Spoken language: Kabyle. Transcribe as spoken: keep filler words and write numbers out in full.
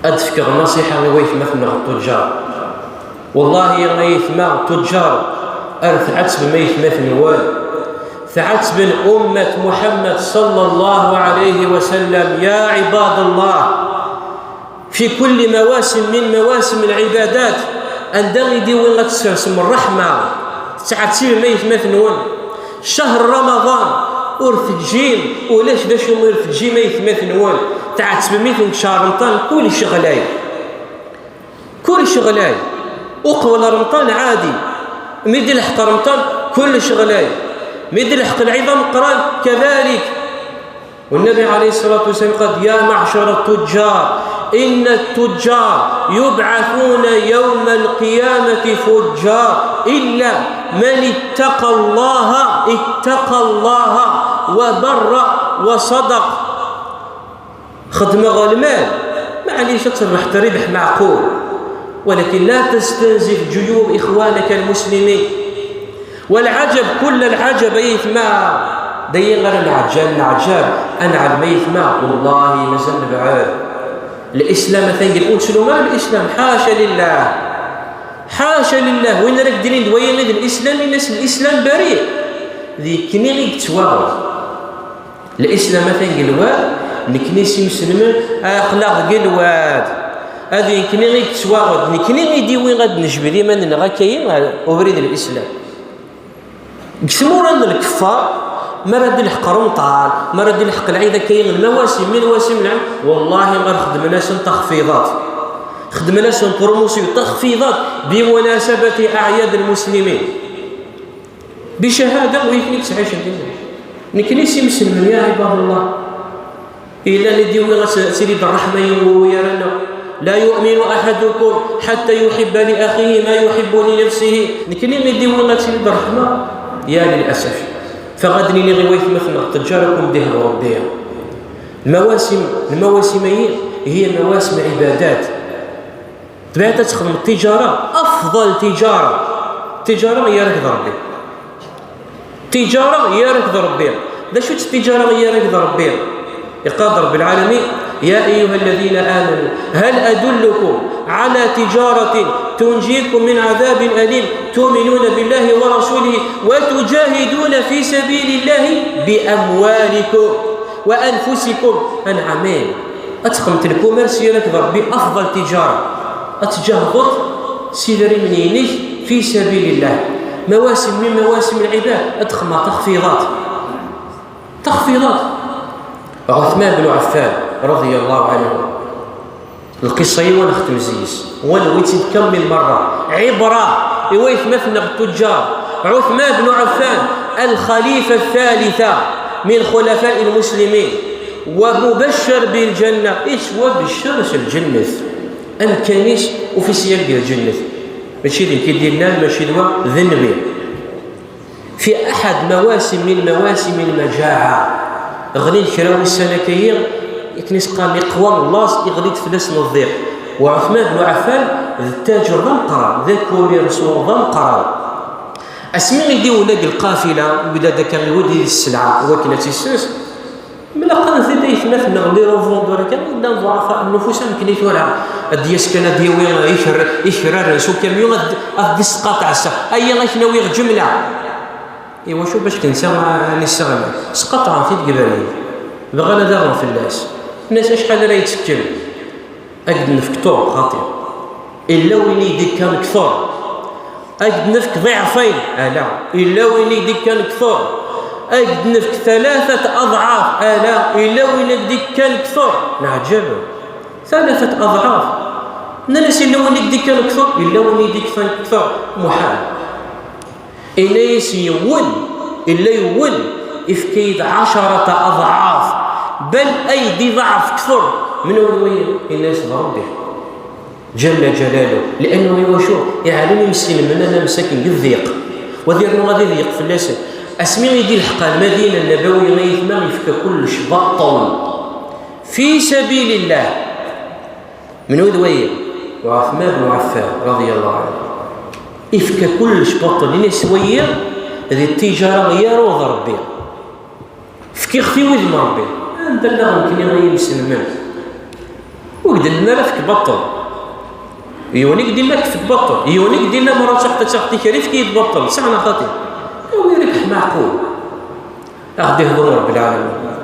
Ad d-fkeɣ nasiḥa i waytmaten-nneɣ ttuǧǧar. Wallahi, ay aytma ttuǧǧar, ar tɛettbem aytmaten-nwen. Tɛettbem ummat Muḥemmed sallallahu alayhi wa sallam. Ya ɛibad Allah, fi kulli mawasim min mawasim lɛibadat, anda i d-iwi ad tsersem ṛṛeḥma, tettɛettibem aytmaten-nwen. Ccahr Ramaḍan, ur teǧǧim, ulac d acu ur teǧǧim aytmaten-nwen, tɛettbem-iten deg ccehr Ramaḍan, kullec ɣlay. Kullec ɣlay. Uqbel Ramaḍan ɛadi. Mi d-ilḥeq Ramaḍan, kullec ɣlay. Mi d-ilḥeq lɛid ameqqran, kadalik. والنبي عليه الصلاة والسلام قال: يا معشر التجار، إن التجار يبعثون يوم القيامة فجار، إلا من اتقى الله، اتقى الله وبر وصدق. Xedmeɣ lmal, maɛlic ad terbeḥ rrbeḥ meɛqul, ولكن لا تستنزف جيوب إخوانك المسلمين. والعجب كل العجب, ay aytma, d ayen ara neɛǧab, neɛǧab, ad neɛlem ay aytma, wallahi mazal nebɛed. Lislam atan deg, ur ttnum ara lislam, ḥaca lillah. Ḥaca lillah, win ara k-d-inin d wayi i d lislam, ini-as lislam bari. D nekkni i yettwaɣen. Lislam atan deg lwad, nekkni s imselmen, aql-aɣ deg lwad. Ad nekkni i yettwaɣen, d nekkni i d-iwi ad nejbed iman-nneɣ akka-yi ɣer ubrid n lislam. Deg tmura n lkeffar, mi ara d-ilḥeq Remḍan, mi ara d-ilḥeq lɛid akka-yi n lmawasim, min wasim lɛam, wallahi ɣer xedmen-asen taxfiḍat. Xedmen-asen promotion, taxfiḍat, بمناسبة أعياد المسلمين. Bicahada, u yakni ttɛicen dinna. Nekkni s imselmen, ya ɛibad Allah. Yella i d-iwi ad tili-d ṛṛeḥma i wiyar-nneɣ. لا يؤمن أحدكم حتى يحب لأخيه ما يحب لنفسه. Nekkni i d-iwi ad tili-d ṛṛeḥma. Ya lilasaf. Fa ɣad nini i waytmaten-nneɣ ttuǧǧar ad ken-id-ihdu Ṛebbi. Lmawasim, lmawasim-ayi, hiya mawasim ibadat. Tebɛed ad txedmeḍ tiǧara, afḍal tiǧara. Tiǧara i ara k-d Ṛebbi. Tiǧara i ara k-d Ṛebbi. D acu-tt tiǧara i ara k-d Ṛebbi? Iqqar-d Ṛebbi lɛalamin: يا أيها الذين آمنوا هل أدلكم على تجارة تنجيكم من عذاب أليم تؤمنون بالله ورسوله وتجاهدون في سبيل الله بأموالكم وأنفسكم. Anɛam. Ad teqqneḍ lkumars i ara k-d Ṛebbi, afḍal tiǧara. Ad tǧahdeḍ s idrimen-inek fi sabilillah. Mawasim min mawasim lɛibad, ad txedmeḍ taxfiḍat. Taxfiḍat. Ɛuthman ben Ɛeffan, radiyallahu anhu. Lqissa-yi wa nextem zis, wa newwi-tt-id kamel merra. Ɛibra i waytmaten-nneɣ ttuǧǧar. Ɛuthman ben Ɛeffan, الخليفة الثالثة من خلفاء المسلمين. ومبشر بالجنة, yettwabeccer s lǧennet. Amkan-is ufis-yagi lǧennet. Mačči d nekk i d-yennan, mačči d wa, d nnbi. Fi aḥad mawasim min mawasim lmaǧaɛa, ɣlin kra wussan akka-yi, akken i s-qqaren iqwa n laẓ, iɣli-d fell-asen ḍḍiq. Wa Ɛuthman ben Ɛeffan d ttaǧer d ameqqran, d akumirsu d ameqqran. Asmi i d-iwella deg lqafila, yebda-d akka iwedd-d sselɛa, wakken ad tt-issers. Mlaqen-t-id aytmaten-nneɣ, les revendeurs kan, llan ḍuɛafa nnufus am nekni tura. Ad d-yas kan ad d-yawi iker-, ikraren s ukamyun, ad d-, ad d-isqaṭeɛ assa. Aya ad k-n-awiɣ ǧemla. Iwacu bac tensa ad nisseɣli? Sqaṭɛen-t-id deg ubrid. Bɣan ad aɣen fell-as. Nnan-as acḥal ara yettekkem? Ad k-d-nefk ṭuṛ, xaṭi. Illa win i d-ikkan kteṛ. Ad k-d-nefk ḍiɛfayn. Ala. Illa win i d-ikkan kteṛ. Ad k-d-nefk ثلاثة أضعاف. Ala. Illa win i d-ikkan kteṛ. Neɛǧeb. ثلاثة أضعاف. Nnan-as illa win i d-ikkan kteṛ. Illa win i d-ikkan kteṛ. Muḥal. Inna-yas yiwen, illa yiwen, ifka-yi-d عشرة أضعاف, bal ay d-iḍaɛef kteṛ. Menhu d wayi? Inna-yas d Ṛebbi, ǧalla ǧalaluh. Li'annahu iwacu? Iɛlem imselmen ad am-saken deg ddiq, wa ad irnu ad iḍeyyeq fell-asen. Asmi i d-ilḥeq ar Lmadina Nnabawi, ay aytma, ifka kullec baṭṭel fi sabilillah. Menhu d wayi? Ɛuthman ben Ɛeffan, radiyallahu anhu. Ifka kullec baṭṭel, ini-as wayi d ttijara i ara d Ṛebbi. Fkiɣ-t i wudem Ṛebbi. Anda llan nekkni ay imselmen? Ur d-nenna ara tekbaṭel. Yiwen i k-d-inna kfet baṭel, yiwen i k-d-inna mara tsaḥt ad taɣ tikrit ki tbaṭel, saɛna xaṭi. Awi ribḥ maɛqul. Ad ɣ-d-ihḍer Rebbi lɛalamin.